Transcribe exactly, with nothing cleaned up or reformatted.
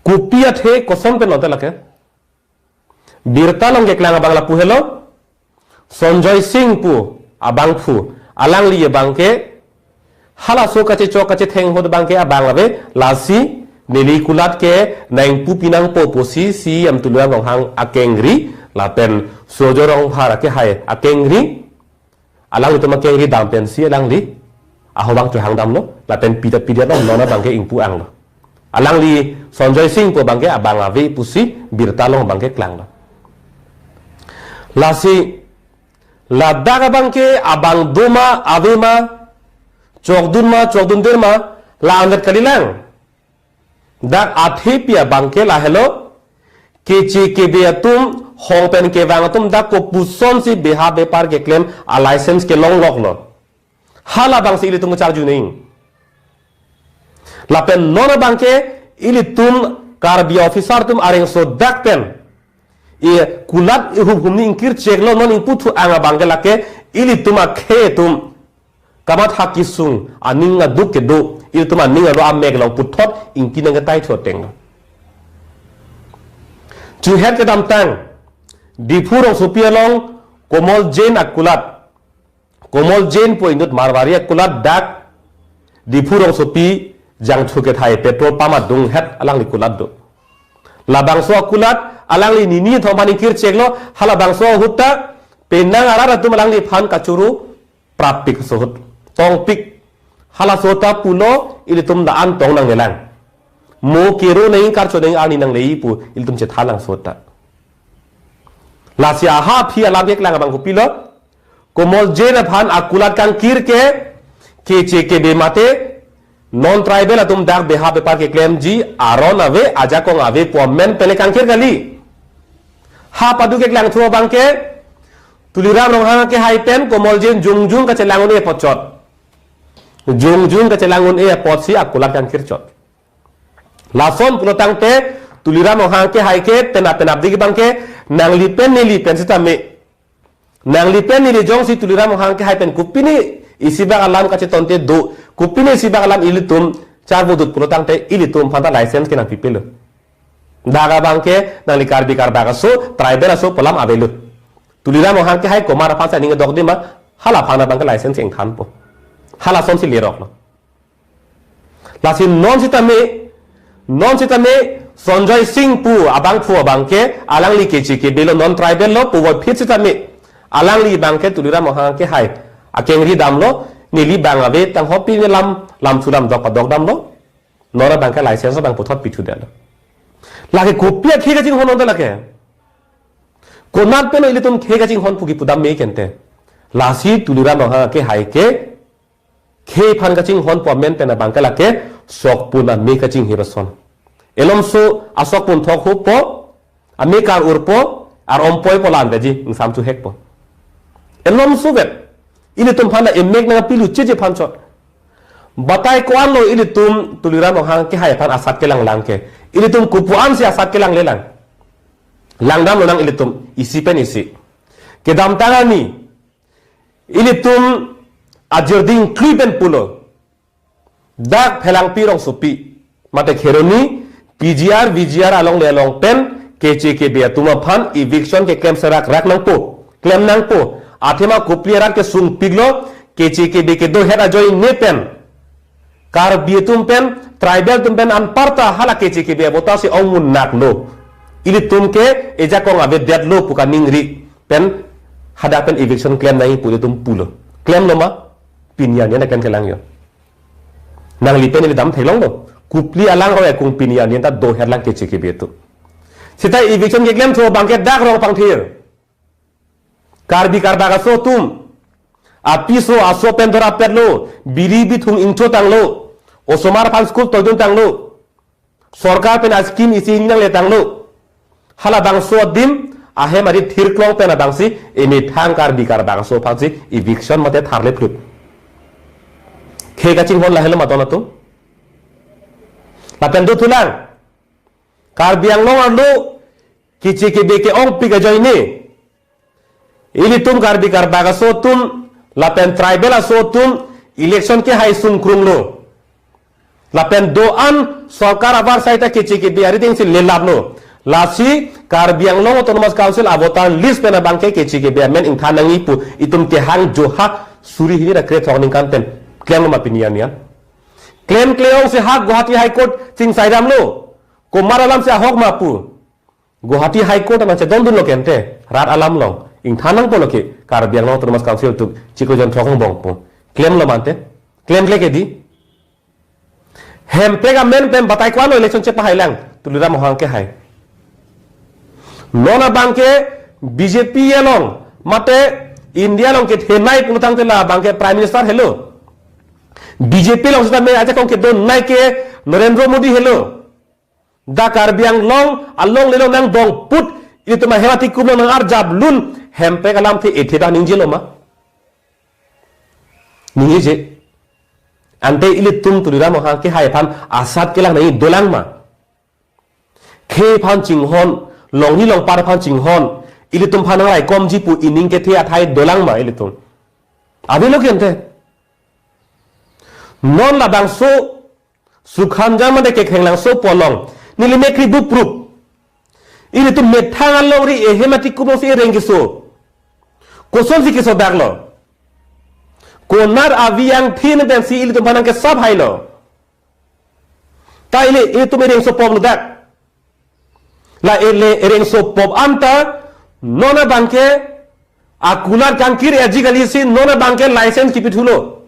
Kopi athe koson pen lote lake. Birta along keklang abang lapu helo. Sonjoy Singh pu abangphu, alangli abangke halaso kachechok kachetheng ahut abangke abang ave, lasi neli kulat ke nangpupi nangpo pusi C E M Tuliram Ronghang akengri lapen Surjya Rongphar akehai akengri, alanglitum akengri dam pensi alangli ahobang chohang damlo, lapen pita pidetlo, non abangke ingpu anglo. Alangli Sonjoy Singh pu abangke abang ave pusi birta along abangke klanglo. Lasi ladak abangke abang doma, avema, chokdun ma, chokdunde ma, la anvet kalilang. Dak athepi abangke lahelo, K C K B atum, hong pen kevang atum dak kopusonsi beha bepar keklem a license kelongloklo. Halabangsi ilitum charju ning. Lapen non abangke ilitum Karbi officer atum areng so dak pen i kulat ihum humni ingkir cheklo, non ingpu thu ang abangke lake ilitum akhei atum kamat hak kesung aning aduk kedo, ilitum aning alo amek along puthot ingki nangketai thot tenglo. Chuhet kedamtang Diphu rongsopi along Komol Jain akulat, Komol Jain pu inut Marwari akulat dak Diphu rongsopi jangthu kethai petrol pump adunghet alangli kulat do. Labangso akulat alangli nini thom aphan ingkir cheklo, halabangso ahut ta penang arat atum alangliphan kachuru prapik so ahut tongpik. Halaso ta pulo ilitum da-an tong nangnelang. Mo kero neng karcho neng arni nanglei pu ilitum chethanlangso ta. Lasi ahaphi alam keklang abang kopilo, Komol Jain aphan akulat kangkir ke K C K B mate non tribal atum dak beha bepar keklemji aron ave, ajakong ave pu amen pen le kangkir kali. Ha padu keklangthu abangke Tuliram Ronghang akehai pen Komol Jain jongjung kachelang un-e apotchot. Jongjung kachelang un-e apotsi akulat kangkirchot. Lason pulo tangte Tuliram Ronghang akehai ke penap penapdik abangke nangli pen neli pen sitame. Nangli pen neli jongsi Tuliram Ronghang akehai pen kopine isibak alam kachetonte do, kopine isibak alam ilitum charvudut pulo tangte ilitum aphanta license ke nangpipelo. Dak abangke nangli Karbi Karbak aso, tribal aso pu alam avelo. Tuliram Ronghang akehai komat aphan si aning dok dima, halaphan abangke license ingthanpo. Halasonsi leroklo. Lasi non sitame, non sitame Sonjoy Singh pu abangphu abangke alangli K C K B lo, non tribal lo puvoiphit sitame alangli abangke Tuliram Ronghang akehai akengri damlo, neli abang ave tang hopi ne lam, lam chulam dok padok damlo. Non abangke license abang puthot pithu damlo. Lake kopi akhei kachinghon ante lake. Konat pen ilitum khei kachinghon pu kipu dam me kente. Lasi Tuliram Ronghang akehai ke khei aphan kachinghon pu amen pen abangke lake sokpun ame kachinghe bason. Elomso asokpun thok hupo, ame kar urpo, ar ompoi po lan daji, ingsam chuhekpo. Elomso vet. Ilitum aphan la emek nangpilu cheche aphan chot. Batai ko-anlo ilitum Tuliram Ronghang akehai aphan asat kelanglang ke. Ilitum kopu-ansi asat kelanglelang. Langdamlonang ilitum isi pen isi. Kedamtang arni ilitum ajirding klui pen pulo. Dak Phelangpi rongsopi mate Kheroni P G R, V G R alongle along pen K C K B atum aphan eviction keklem serak rak nangpo, klem nangpo. Athema kopli arat kesungpiklo, K C K B kedohet ajoine pen Karbi atum pen, tribal atum pen anparta hala K C K B abota si ongmun naklo. Ilitum ke ejakong avedetlo pu kaningri pen hadak pen eviction klem nangji pu ilitum pulo. Klemlo ma? Pini arni anta klem kelang jo. Nangli pen neli dam theklonglo. Kopli alang roi akung pini arni anta doherlang K C K B atum. Seta eviction keklemthu abangke dak Rongphangthir, Karbi Karbak aso atum apiso aso pen dorapetlo, biri bithung ingcho tanglo, osomar aphan school toidun tanglo, sorkar pen a-scheme isi hini nangle tanglo. Halabangso adim ahem arit thirklong pen abangsi emethang Karbi Karbak aso aphansi eviction mate tharleplut. Khei kachinghon lahelo ma don atum. Lapen dothulang. Karbi Anglong arlo K C K B ke-ongpik ajoine ilitum Karbi Karbak aso atum lapen tribal aso atum election kehai sungkrunglo. Lapen do-an sorkar avarsai ta keche kebe arideng si lelaplo. Lasi Karbi Anglong Autonomous Council a voter list pen abangke keche kebe amen ingthan nangji pu itum kehang jo ha suri hini ra kre thong ningkan pen klemlo ma pini arni an? Klemkle ong si ha Guwahati High Court chingsai damlo. Komat alam si ahok ma pu? Guwahati High Court nangchedondunlo ke ante, rat alam along ingthan nangpo lo ke Karbi Anglong Autonomous Council atum chiklo jon throksi angbong pu. Klemlo ma ante? Klemkle ke dei. Hemprek amen pen batai ko-an lo election chepahai lang, Tuliram Ronghang kehai? Non abangke B J P along mate India along kethenei pulotangte la abangke Prime Minister helo. B J P along seta me ajakong kedonei ke Narendra Modi helo. Dak Karbi Anglong along lelong nangdong put, ilitum ahem atikum along nang-arjap lun, Hemprek alamthe ethe ta ningjelo ma? Ningjeje. Ante ilitum Tuliram Ronghang kehai aphan asat kelang nangji dolang ma? Khei aphan chinghon, longni longpat aphan chinghon, ilitum aphan nangraikomji pu ining kethe athai dolang ma ilitum? Avelo ke ante. Non labangso Sukhanjan mate Kekhrenglangso pu along neli mekri buprup. Ilitum methang alongri ehem atikum alongsi ereng keso. Kosonsi keso daklo? Konat avi angthin pensi ilitum aphan nangkesap hailo? Ta ili ilitum ereng sopoplo dak. La ele ereng sopop anta non abangke akulat kangkir ajikalisi non abangke license kipithulo.